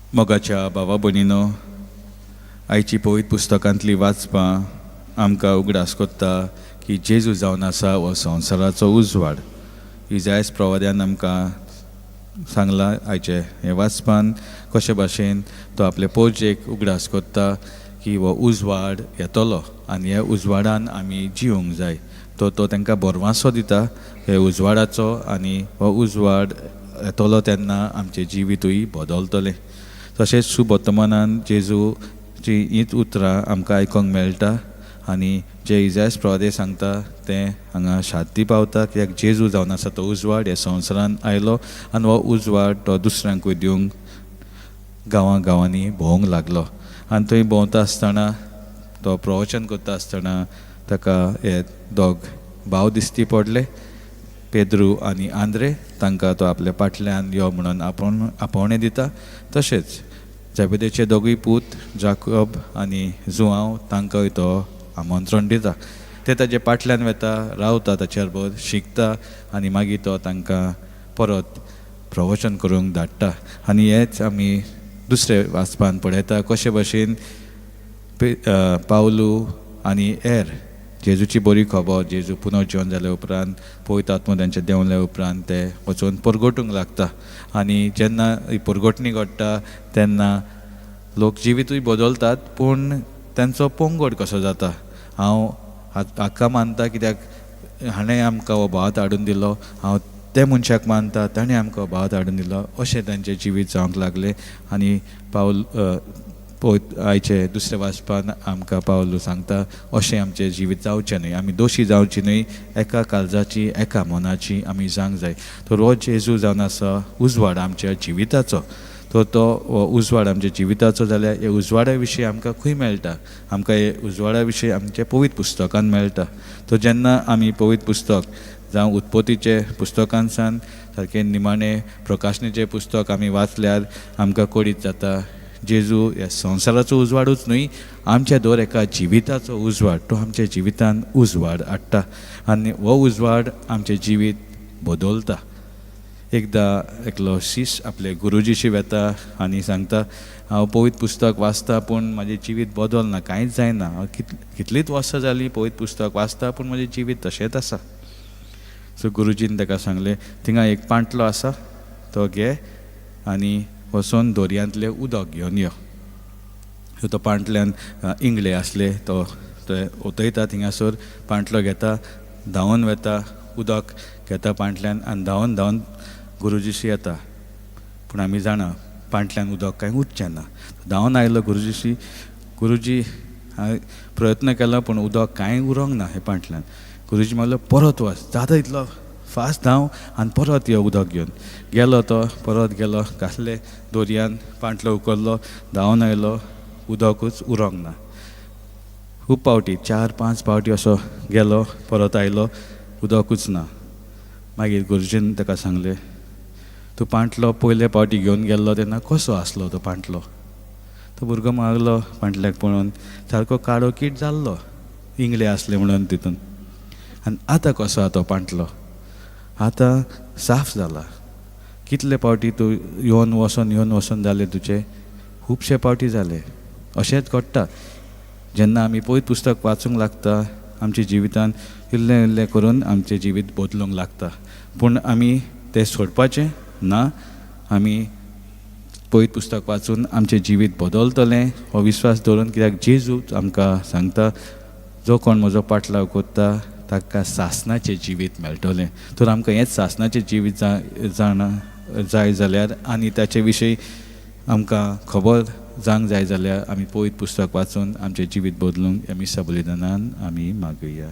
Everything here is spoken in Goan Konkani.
मोगाच्या भावा भयणीनो, आयची पवित्र पुस्तकांतली वाचपां आमकां उगडास कोत्ता की जेजू जावन आसा हो संवसाराचो उजवाड. इजायस प्रवाद्यान आमकां सांगलां आयचे हें वाचपान कशे भाशेन तो आपले पोरजेक उगडास कोत्ता की हो उजवाड येतलो आनी ह्या उजवाडान आमी जिवंक जाय. तो तो तांकां भरवासो दिता हे उजवाडाचो आनी हो उजवाड येतलो तेन्ना आमचें जिवितूय बदलतलें. तशेंच सुबर्तमानान जेजूची हींच उतरां आमकां आयकूंक मेळटा आनी जे इजायस प्रवादे सांगता तें हांगा शांती पावता, कित्याक जेजू जावन आसा तो उजवाड ह्या संवसारान आयलो आनी हो उजवाड तो दुसऱ्यांकूय दिवंक गांवां गांवांनी भोंवंक लागलो. आनी थंय भोंवता आसतना तो प्रवचन करता आसतना ताका हे दोग भाव दिश्टी पडले, पेद्रू आनी आंद्रे. तांकां तो आपल्या फाटल्यान यो म्हणून आपोवणें दिता. तशेंच जेबेदेचे दोगूय पूत जाकोब आनी जुआंव तांकांय तो आमंत्रण दिता. ते ताजे फाटल्यान वता, रावता, ताचे बरोबर शिकता आनी मागीर तो तांकां परत प्रवचन करूंक धाडटा. आनी हेच आमी दुसरे वाचपान पळयता कशे भशेन पावलू आनी हेर जेजूची बरी खबर जेजू पुनर्जिवन जाल्या उपरांत पवित्र आत्मो तांचे देंवल्या उपरांत ते वचून परगटूंक लागता. आनी जेन्ना ही परगटणी घडटा तेन्ना लोक जिवितूय बदलतात, पूण तांचो पंगड कसो जाता. हांव हाका मानता कित्याक हाणें आमकां हो भात हाडून दिलो, हांव त्या मनशाक मानता ताणें आमकां हो भात हाडून दिलो, अशें तांचें जिवीत जावंक लागलें. आनी पावल आयचे दुसऱ्या वाचपान आमकां पावलू सांगता अशें आमचें जिवीत जावचें न्हय, आमी दोशी जावची न्हय, एका काळजाची एका मनाची आमी जावंक जाय. तर हो जेजू जावन आसा उजवाड आमच्या जिविताचो. तर तो हो उजवाड आमच्या जिविताचो जाल्यार हे उजवाडा विशीं आमकां खंय मेळटा? आमकां हे उजवाडा विशीं आमच्या पवित्र पुस्तकान मेळटा. तर जेन्ना आमी पवित्र पुस्तक जावं उत्पत्तीचे पुस्तकांसान सारकें निमाणें प्रकाशनेचें पुस्तक आमी वाचल्यार आमकां कळीत जाता जेजू ह्या संवसाराचो उजवाडूच न्हय, आमच्या दर एका जिविताचो उजवाड. तो आमच्या जिवितान उजवाड हाडटा आनी हो उजवाड आमचें जिवीत बदलता. एकदां एकलो शीश आपले गुरुजीशी वेता आनी सांगता, हांव पवित्र पुस्तक वाचता पूण म्हाजें जिवीत बदलना, कांयच जायना. हांव कितलींच वर्सां जालीं पवित्र पुस्तक वाचता पूण म्हाजें जिवीत तशेंच आसा. सो गुरुजीन ताका सांगलें, थिंगा एक पांटलो आसा तो घे आनी वचोन दर्यांतलें उदक घेवन यो. सो तो पांटल्यान इंगळे आसले, तो ते ओतयता थिंगासर, पांटलो घेता, धांवन वेता, उदक घेता पांटल्यान आनी धांवन धांवन गुरुजीशी येता. पूण आमी जाणा पांटल्यान उदक कांय उरचें ना. धांवन आयलो गुरुजीशी, गुरुजी हांवें प्रयत्न केलो पूण उदक कांय उरोंक ना हे पांटल्यान. गुरुजी म्हणलो परत वच, जाता इतलो फास्ट धांव आनी परत यो उदक घेवन. गेलो तो, परत गेलो, घासले दोरयान पांटलो उखल्लो, धांवन आयलो, उदकूच उरोंक ना. खूब पावटी, 4-5 पावटी असो गेलो, परत आयलो, उदकूच ना. मागीर गुरुजीन ताका सांगलें, तूं पांटलो पयले पावटी घेवन गेल्लो तेन्ना कसो आसलो तो पांटलो? तो भुरगो मागलो पांटल्याक पळोवन सारको काळो कीट जाल्लो, इंगळे आसले म्हणून तितून. आनी आतां कसो आहा तो पांटलो? आतां साफ जाला. कितले पावटी तूं येवन वचोन येवन वचोन जालें तुजें? खुबशे पावटी जाले. अशेंच घडटा जेन्ना आमी पवित्र पुस्तक वाचूंक लागता, आमच्या जिवितान इल्लें इल्लें करून आमचें जिवीत बदलूंक लागता. पूण आमी तें सोडपाचें ना. आमी पवित्र पुस्तक वाचून आमचें जिवीत बदलतलें हो विस्वास दवरून, कित्याक जेजू आमकां सांगता, जो कोण म्हजो पाटलाव कोत्ता ताका सासणाचें जिवीत मेळटलें. तर आमकां हेंच सासणाचें जिवीत जाणा जाय जाल्यार आनी ताचे विशीं आमकां खबर जावंक जाय जाल्यार आमी पवित्र पुस्तक वाचून आमचें जिवीत बदलूंक ह्या मिसा बलिदानान आमी मागुया.